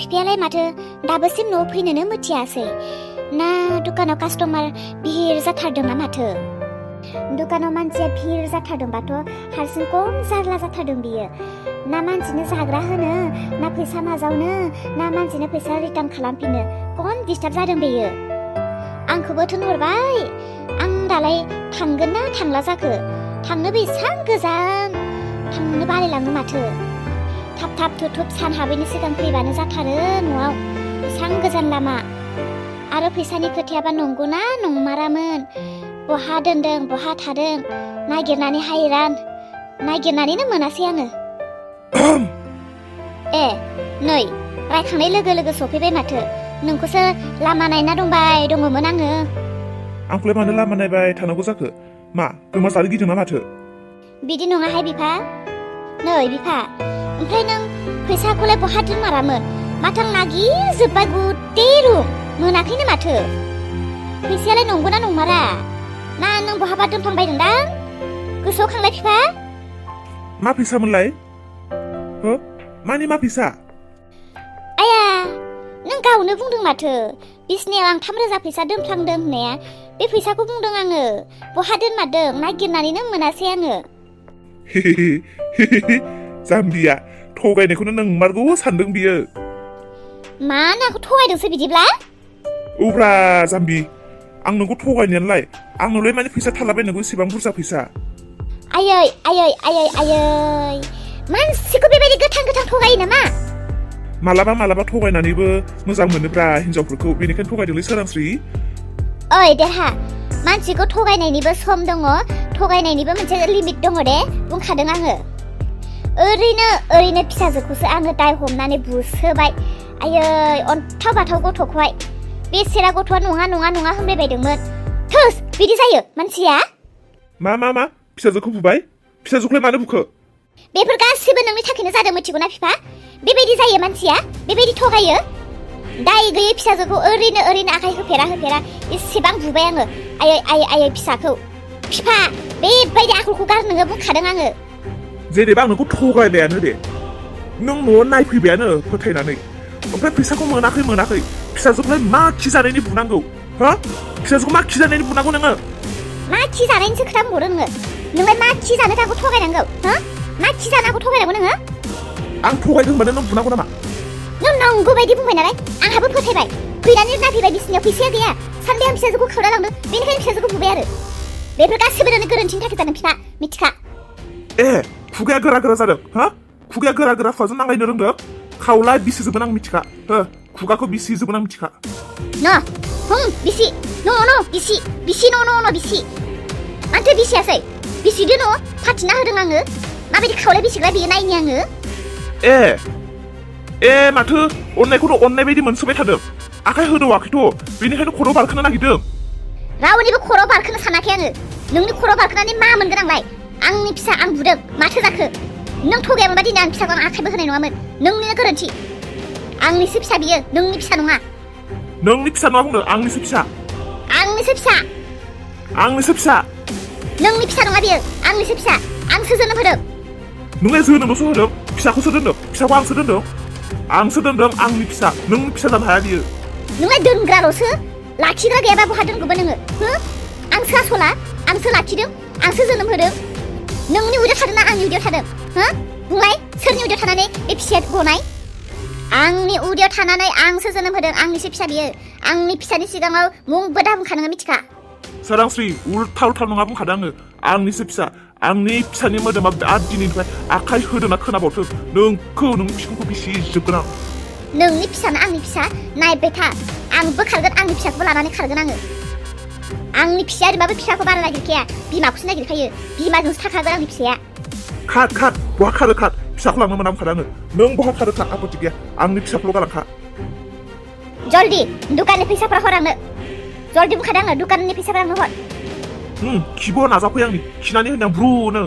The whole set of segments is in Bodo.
बिफायालाय माथो दाबोसिम न'आव फैनोनो मिथियासै ना दुकानाव कास्टमार भिर जाथारदों ना माथो दुकानाव मानसिया भिर जाथारदोंबाथ' हारसिं खम जारला जाथारदों बियो ना मानसिनो जाग्रा होनो ना फैसा नाजावनो ना मानसिनो फैसा रिटार्न खालामफिनो खम डिस्टार्ब जादों बेयो आंखौबो थिनहरबाय आं दालाय थांगोन ना थांला जाखो थांनोबो एसां गोजान थांनो बालायलाङो माथो थाब थाब थुथुब सान हाबैनि सिगां फैबानो जाथारो न'आव एसां गोजान लामा आरो फैसानि खोथायाबा नंगौना नंमारामोन बहा दोनदों बहा थादों नागिरनानै हायरान नागिरनानैनो मोनासै आङो ए नै रायखांनाय लोगो लोगो सफैबाय माथो नोंखौसो लामा नायना दंमोन आङो आंखौलाय मानो लामा नायबाय थानांगौ जाखो मा गोमासारि गिदों ना माथो बिदि नङाहाय बिफा नै बिफा ओमफ्राय नों फैसाखौलाय बहा दोनमारामोन माथो आं नागिरजोब्बाय गुटे रुम मोनाखैनो माथो फैसायालाय नंगौना नंमारा ना नों बहाबा दोनफ्लांबायदोंदां गोसोआव खांलाय बिफा मा फैसामोनलाय हो मानि मा फैसा आया नों गावनो बुंदों माथो बिसनायाव आं 3,000 फैसा दोनफ्लांदों होननाया बे फैसाखौ बुंदों आङो बहा दोनमारदों नागिरनानैनो मोनासै आङो जाम्बिया थगायनायखौनो नंमारगौ सानदों बियो मा नाखौ थगायदोंसो बिदिब्ला औब्रा जाम्बि आं नोंखौ थगायनायालाय आंनावलाय माने फैसा थालाबायनांगौ इसेबां बुरजा फैसा आयै मानसिखौ बेबायदि गोथां थगायो नामा मालाबा थगायनानैबो मोजां मोनोब्रा हिनजावफोरखौ बेनिखायनो थगायदोंलै सोरांस्रि ओइ देहा मानसिखौ थगायनायनिबो सम दङ थगायनायनिबो मोनसे लिमिट दङ दे बुंखादों आङो ओरैनो फिसाजोखौसो आङो दाय हमनानै बुसोबाय आयै अन्थाव बाथाव गथ'खौहाय बेसेरा गथ'आ नङा होनबायबायदोंमोन थोस बिदि जायो मानसिया मा फिसाजोखौ बुबाय फिसाजोखौलाय मानो बुखो बेफोर गासिबो नोंनि थाखायनो जादों मिथिगौना बिफा बेबायदि जायो मानसिया बेबायदि थगायो दाय गैयै फिसाजोखौ ओरैनो आखाइ होफेरा एसेबां बुबाय आङो आयै फिसाखौ बिफा बेबायदि आखलखौ गारनो बुंखादों आङो जेनेबा आं नोंखौ थगायबायानो दे नों न'आव नायफैबायानो फोथायनानै ओमफ्राय फैसाखौ मोनाखै फिसाजोखौलाय मा खि जानायनि बुनांगौ हो फिसाजोखौ मा खि जानायनि बुनांगौ नोङो मा खि जानायनिसो खोथा बुंहरो नोंलाय मा खि जानो थाखौ थगायनांगौ हो मा खि जानांगौ थगायनांगौ नोङो आं थगायदों होनबानो नों बुनांगौ नामा नों नंगौ बायदि बुंबाय नालाय आंहाबो फोथायबाय फैनानै नायफैबाय बिसिनियाव फैसाया गैया सानबाय आं फिसाजोखौ खावना लांदों बेनिखायनो फिसाजोखौ बुबाय आरो बेफोर गासिबो नोंनि गोरोन्थिनि थाखाय जादों बिफा मिथिखा खुगाया गोरा जादों हो खुगाया गोरा खुगाजों नांलायनो रोंदों खावला बिसिजोबो आं मिथिखा हो खुगाखौ बिसिजोबो आं मिथिखा बिसि बिसि माथो बिसियासै बिसिदो न' फाथिना होदों आङो माबायदि खावलाय बिसिग्रा बियो नायनि आङो माथो अननायखौथ' अननाय बायदि मोनसोबाय थादों आखाइ होदावाखैथ' बेनिखायनो खर' बारखोनो नागिरदों रावनिबो खर' बारखोनो सानाखै आङो नोंनि खर' बारखोनानै मा मोनगोन आंलाय आंनि फिसा आं बुदों माथो जाखो नों थगायामोनबा दिनै आं फिसाखौ आं आखाइबो होनाय नङामोन नोंनिनो गोरोन्थि आंनिसो फिसा बियो नोंनि फिसा नङा नोंनि फिसा नङा बुंदों आंनिसो फिसा नोंनि फिसा नङा बियो आंनिसो फिसा आंसो जोनोम होदों नोंलाय जोनोमल'सो होदों फिसाखौसो दोनदों फिसाखौ आंसो दोनदों आंनि फिसा नोंनि फिसा जानो हाया बियो नोंलाय दोनग्राल'सो लाखिग्रा गैयाबा बहा दोनगौबा नोङो आंसो आसला आंसो लाखिदों आंसो जोनोम होदों नोंनि उदैयाव थादों ना आंनि उदैयाव थादों बुंलाय सोरनि उदैयाव थानानै बे फिसाया गनाय आंनि उदैयाव थानानै आंसो जोनोम होदों आंनिसो फिसा बियो आंनि फिसानि सिगाङाव मुंबो दा बुंखा नोङो मिथिखा सोरांस्रि उल्था नङा बुंखादों आङो आंनिसो फिसा आंनि फिसानि मोदोमा आरो दिनैनिफ्राय आखाइ होदोंना खोनाबावथों नोंनि फिसाखौ बिसि जोबगोन आं नोंनि फिसाना आंनि फिसा नायबाय था आंबो खारगोन आंनि फिसाखौबो लानानै खारगोन आङो आंनि फिसाया ओरैबाबो फिसाखौ बारा नागिरखाया बिमाखौसो नागिरखायो बिमाजोंसो थाखागोन आंनि फिसाया खार बहा खारो फिसाखौ लांनो मोना बुंखादों आङो नों बहा खारो आपत्ति गैया आंनि फिसाखौल' गालांखा जल्दि दुकाननि फैसाफोरा हर आंनो जल्दि बुंखादों आङो दुकाननि फैसाफोरा आंनो हर खिबो नाजाफै आंनि खिनानै होनां ब्रुनो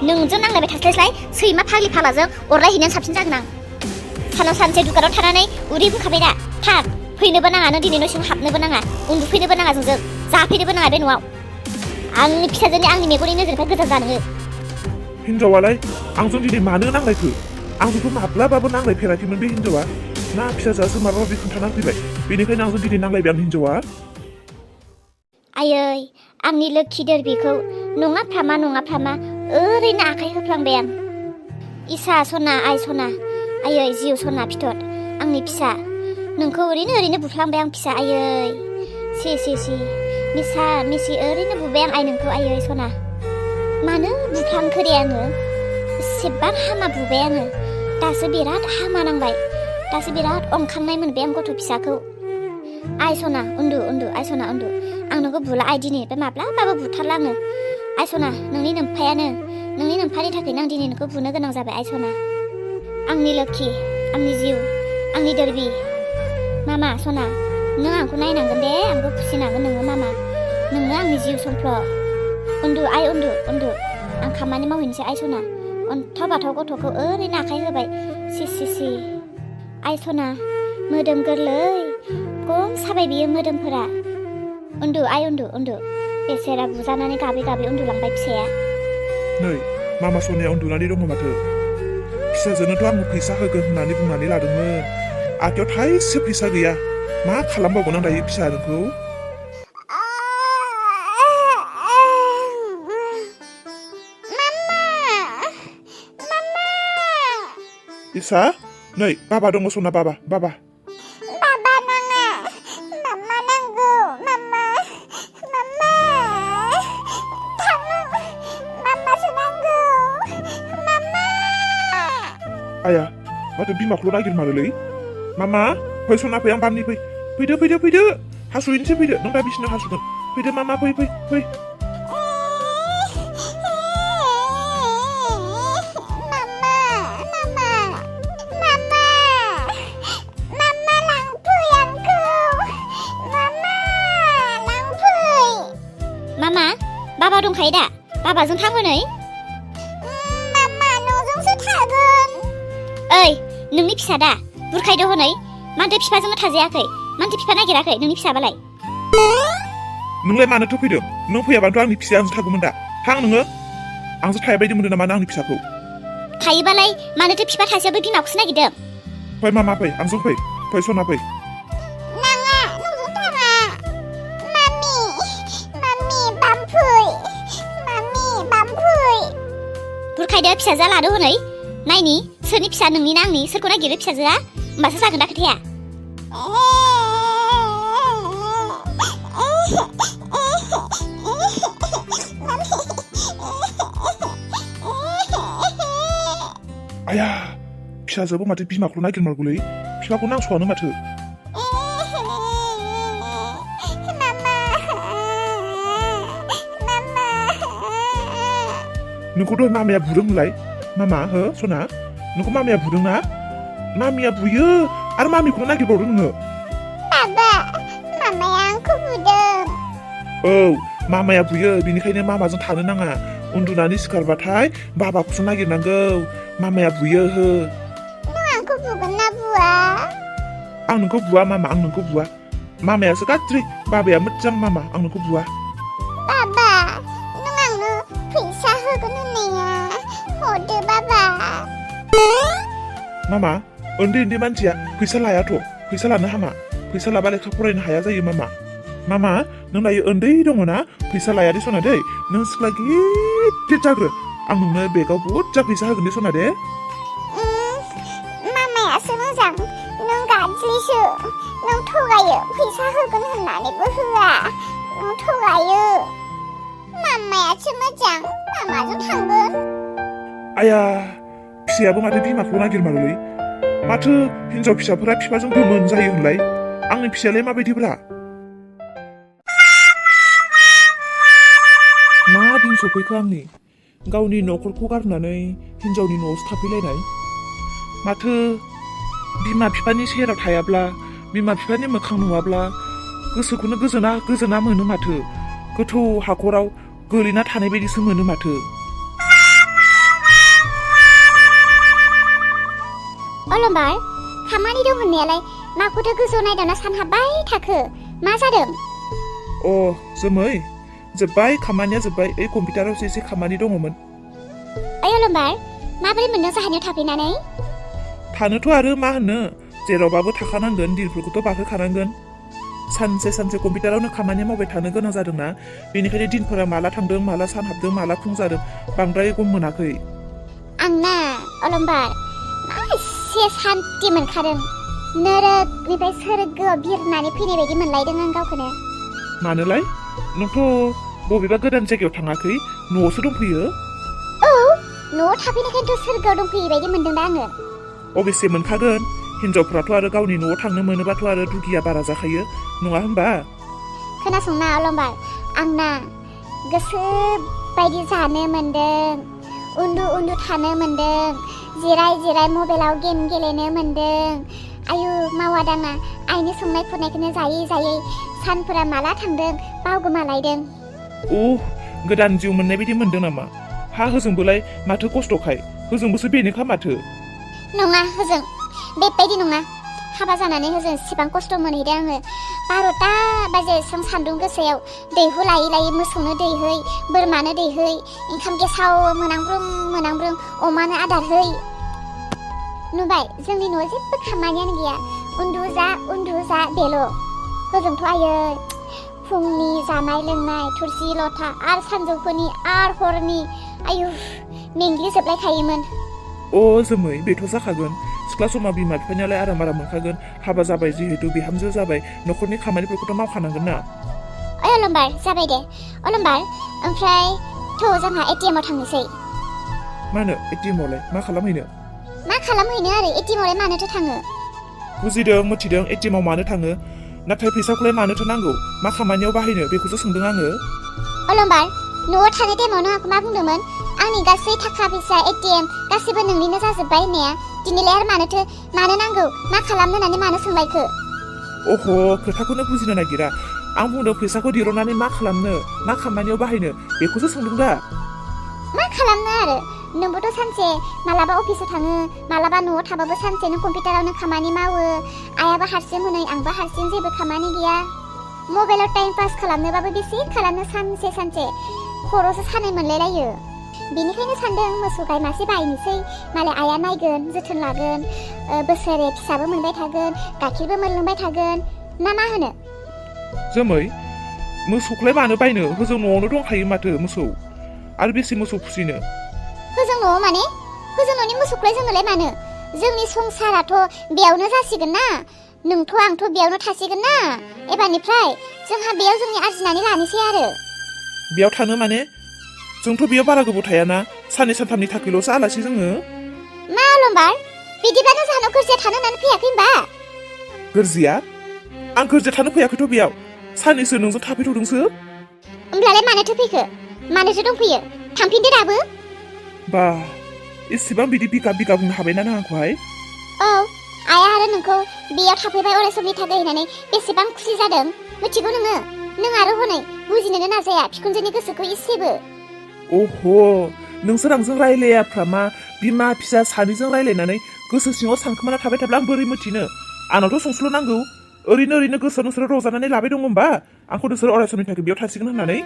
नोंजों नांलायबाय थास्लायस्लाय सैमा फाग्लि फालाजों अरलायहैनायानो साबसिन जागोन आं सानाव सानसे दुकानाव थानानै उदै बुंखाबाय दा थार फैनोबो नाङा नों दिनै न' सिङाव हाबनोबो नाङा उन्दुफैनोबो नाङा जोंजों जाफैनोबो नाङा बे न'आव आंनि फिसाजोनि आंनि मेगननि नोजोरनिफ्राय गोजान जा नोङो हिनजावालाय आंजों दिनै मानो नांलायखो आंजोंथ' माब्लाबाबो नांलायफेराखैमोन बे हिनजावा ना फिसाजोआसो माबा माबि खोन्थाना फैबाय बेनिखायनो आंजों दिनै नांलायबाय आंनि हिन्जावा आयै आंनि लोखि दोरबिखौ नङाफ्रामा ओरैनो आखाइ होफ्लांबाय आं इसा सना आइ सना आयै जिउ सना फिथर आंनि फिसा नोंखौ ओरैनो बुफ्लांबाय आं फिसा आयै सि मिसा मिसि ओरैनो बुबाय आं आइ नोंखौ आयै सना मानो बुफ्लांखो दे आङो एसेबां हामा बुबाय आङो दासो बिराद हामा नांबाय दासो बिराद अनखांनाय मोनबाय आं गथ' फिसाखौ आइ सना उन्दु आइ सना उन्दु आं नोंखौ बुला आइ दिनै बे माब्लाबाबो बुथारला आङो आइ सना नोंनि नोम्फानि थाखायनो आं दिनै नोंखौ बुनो गोनां जाबाय आइ सना आंनि लोखि आंनि जिउ आंनि दोरबि मामा सना नों आंखौ नायनांगोन दे आंखौ फिसिनांगोन नोङो मामा नोंनो आंनि जिउ समफ्ल' उन्दु आइ उन्दु आं खामानि मावहैनोसै आइ सना अन्थाव बाथाव गथ'खौ ओरैनो आखाइ होबाय सि आइ सना मोदोम गोरलै खम साबाय बियो मोदोमफोरा उन्दु आइ उन्दु बेसेरा बुजानानै गाबै उन्दुलांबाय फिसाया नै मामा सनाया उन्दुनानै दङ माथो फिसाजोनोथ' आङो फैसा होगोन होननानै बुंनानै लादोंमोन आखायाव थाइसे फैसा गैया मा खालामबावगोन आं दायो फिसा नोंखौ इसा नै बाबा दङ सना बाबा नाङा मामा नांगौ मामासो नांगौ मामा आया माथो बिमाखौल' नागिरमारोलै मामा फै सना फै आं बामनि फैदो हासुहैनोसै फैदो नों दा बिसिनाव हासुगोन फैदो मामा फै मामा बाबा दंखायो दा बाबाजों थाङो नै मामा न'जोंसो थागोन ओइ नोंनि फिसा दा बुरखायद' हनै मानोथो बिफाजोंनो थाजायाखै मानोथो बिफा नागिराखै नोंनि फिसाबालाय नोंलाय मानोथो फैदों नों फैयाबाथ' आंनि फिसाया आंजों थागौमोन दा थां नोङो आंजों थाया बायदि मोनदों नामा आंनि फिसाखौ थायोबालाय मानोथो बिफा थासेयावबो बिमाखौसो नागिरदों फै मामा फै आंजों फै सना फै नाङा न'जों थाङा मामि बामफै बुरखायदो फिसाजोआ लादो हनै नायनि सोरनि फिसा नोंनि ना आंनि सोरखौ नागिरो फिसाजोआ होमबासो जागोन दा खोथाया आया फिसाजोबो माथो बिमाखौल' नागिरमारगौलै बिफाखौ नांस'आनो माथो नोंखौ दहाय मामाया बुदों होनलाय मामा हो सना नोंखौ मामाया बुदों ना मामिया बुयो आरो मामिखौनो नागिरबावदों नोङो मामाया आंखौ बुदों औ मामाया बुयो बेनिखायनो मामाजों थानो नाङा उन्दुनानै सिखारबाथाय बाबाखौसो नागिरनांगौ मामाया बुयो हो नों आंखौ बुगोन ना बुआ आं नोंखौ बुवा मामा आं नोंखौ बुवा मामायासो गाज्रि बाबाया मोजां मामा आं नोंखौ बुवा बाबा नों आंनो फैसा होगोन होननाया हरदो बाबा मामा उन्दै मानसिया फैसा लायाथ' फैसा लानो हामा फैसा लाबा लेखा फरायनो हाया जायो मामा नों दायो उन्दै दङ ना फैसा लाया दे सना दै नों सिख्ला गिदिर जाग्रो आं नोंनो बेगाव बुरजा फैसा होगोन दे सना दे मामायासो मोजां नों गाज्रिसो नों थगायो फैसा होगोन होननानैबो होआ नों थगायो मामायासो मोजां मामाजों थांगोन आया फिसायाबो माथो बिमाखौ नागिरमारोलै माथो हिनजाव फिसाफोरा बिफाजों गोमोन जायो होनलाय आंनि फिसायालाय माबायदिब्रा मा दिन सफैखो आंनि गावनि न'खरखौ गारनानै हिनजावनि न'आवसो थाफैलायनाय माथो बिमा बिफानि सेराव थायाब्ला बिमा बिफानि मोखां नुवाब्ला गोसोखौनो गोजोना मोनो माथो गोथौ हाखराव गोलैना थानाय बायदिसो मोनो माथो अलम्बार खामानि दं होननायालाय माखौथो गोजौ नायदावना सानहाबबाय थाखो मा जादों जोमै जोब्बाय खामानिया जोब्बाय ओइ कम्पिउटारावसो एसे खामानि दङमोन ओइ अलम्बार माबोरै मोनदों जाहानियाव थाफैनानै थानोथ' आरो मा होनो जेरावबाबो थाखानांगोन दिनफोरखौथ' बारहोखानांगोन सानसे सानसे कम्पिउटारावनो खामानि मावबाय थानो गोनां जादोंना बेनिखायनो दिनफोरा माला थांदों माला सान हाबदों माला फुं जादों बांद्राय गम मोनाखै आंना अलंबार मा एसे सान्थि मोनखादों नोरगनिफ्राय सोरगोआव बिरनानै फैनाय बायदि मोनलायदों आं गावखौनो मानोलाय नोंथ' बबेबा गोदान जायगायाव थाङाखै न'आवसो दंफैयो औ न'आव थाफैनायखायनोथ' सोरगोआव दंफैयो बायदि मोनदों दा आङो अबेसे मोनखागोन हिनजावफ्राथ' आरो गावनि न'आव थांनो मोनोबाथ' आरो दुगिया बारा जाखायो नङा होनबा खोनासंना अलंबार आंना गोसो बायदि जानो मोनदों उन्दु उन्दु थानो मोनदों जिराय जिराय मबाइलाव गेम गेलेनो मोनदों आयु मावा दाङा आइनि संनाय खुरनायखौनो जायै जायै सानफोरा माला थांदों बावगोमालायदों गोदान जिउ मोननाय बायदि मोनदों नामा हा होजोंबोलाय माथो खस्थ'खाय होजोंबोसो बेनोखा माथो नङा होजों बेबायदि नङा हाबा जानानै होजों इसिबां खस्थ' मोनहैदों आङो 12टा बाजिसिम सान्दुं गोसायाव दैहु लायै लायै मोसौनो दैहै बोरमानो दैहै ओंखाम गेसाव मोनांब्रुं अमानो आदार है नुबाय जोंनि न'आव जेबो खामानियानो गैया उन्दु जा बेल' होजोंथ' आयै फुंनि जानाय लोंनाय थुरसि लथा आरो सानजौफुनि आरो हरनि आयु मेंग्लिजोबलायखायोमोन जोमै बेथ' जाखागोन सिख्ला समा बिमा बिफानियालाय आराम मोनखागोन हाबा जाबाय जिहेतु बिहामजो जाबाय न'खरनि खामानिफोरखौथ' मावखानांगोन ना अलंबार जाबाय दे अलंबार ओमफ्राय थ' जोंहा एटिएम आव थांनोसै मानो एटिएम आवलाय मा खालामहैनो आरो एटिएम आवलाय मानोथो थाङो बुजिदों मिथिदों एटिएम आव मानो थाङो नाथाय फैसाखौलाय मानोथो नांगौ मा खामानियाव बाहायनो बेखौसो सोंदों आङो अलंबार न'आव थानाय टाइमावनो आंखौ मा बुंदोंमोन आंनि गासै थाखा फैसा एटिएम गासैबो नोंनिनो जाजोब्बाय होननाया दिनैलाय आरो मानो नांगौ मा खालामनो होननानै मानो सोंलायखो खोथाखौनो बुजिनो नागिरा आं बुंदों फैसाखौ दिरुननानै मा खालामनो मा खामानियाव बाहायनो बेखौसो सोंदों दा मा खालामनो आरो नोंबोथ' सानसे मालाबा अफिसाव थाङो मालाबा न'आव थाबाबो सानसे नों कम्पिउटारावनो खामानि मावो आइयाबो हारसिं हनै आंबो हारसिं जेबो खामानि गैया मबाइलाव टाइम पास खालामनोबाबो बेसे खालामनो सानसे खर'सो सानाय मोनलायलायो बेनिखायनो सानदों मोसौ गाय मासे बायनोसै मालाय आइया नायगोन जोथोन लागोन बोसोरे फिसाबो मोनबाय थागोन गाइखेरबो मोनलोंबाय थागोन ना मा होनो जोमै मोसौखौलाय मानो बायनो होजों न'आवनो दंखायो माथो मोसौ आरो बेसे मोसौ फिसिनो होजों न'आव माने होजों न'नि मोसौखौलाय जोंनोलाय मानो जोंनि संसाराथ' बेयावनो जासिगोन ना नोंथ' आंथ' बेयावनो थासिगोन ना एबारनिफ्राय जोंहा बेयाव जोंनि आरजिनानै लानोसै आरो बेयाव थानो माने जोंथ' बेयाव बारा गोबाव थायाना साननै सानथामनि थाखायल'सो आलासि जोङो मा अलंबार बिदिब्लानो जाहानाव गोरजिया थानो होननानै फैयाखै होनबा गोरजिया आं गोरजिया थानो फैयाखैथ' बेयाव साननैसो नोंजों थाफैथ'दोंसो होमब्लालाय मानोथो फैखो मानोथो दंफैयो थांफिनदो दाबो बा इसेबां बिदि बिगा बुंनो हाबायना नों आंखौहाय औ आइया आरो नोंखौ बेयाव थाफैबाय अराय समनि थाखाय होननानै बेसेबां खुसि जादों मिथिगौ नों आरो हनै बुजिनोनो नाजाया बिखुनजोनि गोसोखौ इसेबो नोंसोर आंजों रायलायाफ्रा मा बिमा फिसा सानैजों रायलायनानै गोसो सिङाव सानखोमाना थाबाय थाब्ला आं बोरै मिथिनो आंनावथ' संस्ल' नांगौ ओरैनो गोसोआव नोंसोरो रजानानै लाबाय दङ होमबा आंखौ नोंसोर अराय समनि थाखाय बेयाव थासिगोन होननानै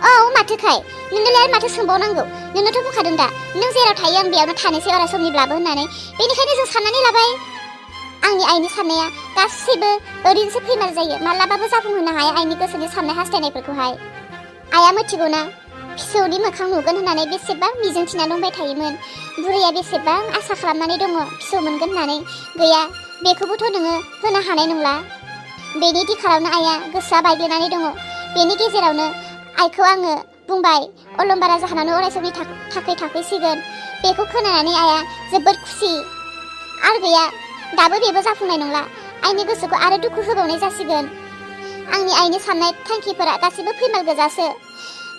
औ माथोखाय नोंनोलाय आरो माथो सोंबावनांगौ नोंनोथ' बुंखादों दा नों जेराव थायो आं बेयावनो थानोसै अराय समनिब्लाबो होननानै बेनिखायनो जों साननानै लाबाय आंनि आइनि साननाया गासैबो ओरैनोसो फैमार जायो मालाबाबो जाफुंहोनो हाया आइनि गोसोनि साननाय हास्थायनायफोरखौहाय आइया मिथिगौना फिसौनि मोखां नुगोन होननानै बेसेबां मिजिं थिना दंबाय थायोमोन बुरैया बेसेबां आसा खालामनानै दङ फिसौ मोनगोन होननानै गैया बेखौबोथ' नोङो होनो हानाय नंला बेनि दिखारावनो आइया गोसोआ बायग्लिनानै दङ बेनि गेजेरावनो आइखौ आङो बुंबाय अलंबारा जाहोनावनो अराय समनि थाखाय थाफैसिगोन बेखौ खोनानानै आइया जोबोद खुसि आरो गैया दाबो बेबो जाफुंनाय नंला आइनि गोसोखौ आरो दुखु होबावनाय जासिगोन आंनि आइनि साननाय थांखिफोरा गासिबो फैमाल गोजासो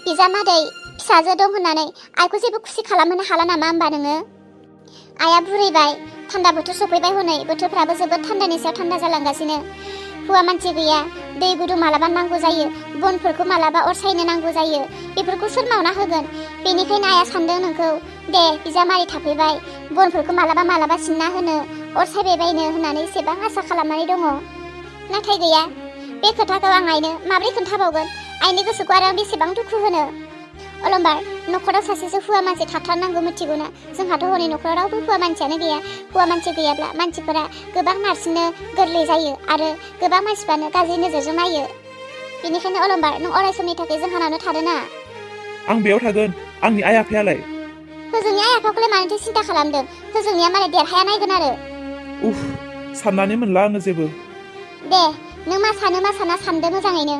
बिजामादै फिसाजो दं होननानै आइखौ जेबो खुसि खालामहोनो हाला नामा होमबा नोङो आइया बुरैबाय थान्दा बोथोर सफैबाय हनै बोथोरफ्राबो जोबोद थान्दानि सायाव थान्दा जालांगासिनो हौवा मानसि गैया दै गुदुं मालाबा नांगौ जायो बनफोरखौ मालाबा अर सायनो नांगौ जायो बेफोरखौ सोर मावना होगोन बेनिखायनो आइया सानदों नोंखौ दे बिजामादै थाफैबाय बनफोरखौ मालाबा सिनना होनो अर सायबायबायनो होननानै एसेबां आसा खालामनानै दङ नाथाय गैया बे खोथाखौ आं आइनो माब्रै खोन्थाबावगोन आइनि गोसोखौ आरो बेसेबां दुखु होनो अलम्बार न'खराव सासेसो हौवा मानसि थाथारनांगौ मिथिगौना जोंहाथ' हनै न'खराव रावबो हौवा मानसियानो गैया हौवा मानसि गैयाब्ला मानसिफोरा गोबां नारसिननो गोरलै जायो आरो गोबां मानसिफ्रानो गाज्रि नोजोरजों नायो बेनिखायनो अलम्बार नों अराय समनि थाखाय जोंहानावनो थादोना आं बेयाव थागोन आंनि आइ आफायालाय होजोंनि आइ आफाखौलाय मानोथो सिन्था खालामदों होजोंनिया मालाय देरहाया नायगोन आरो उफ साननानै मोनला आङो जेबो दे नों मा सानो मा साना सानदो मोजाङैनो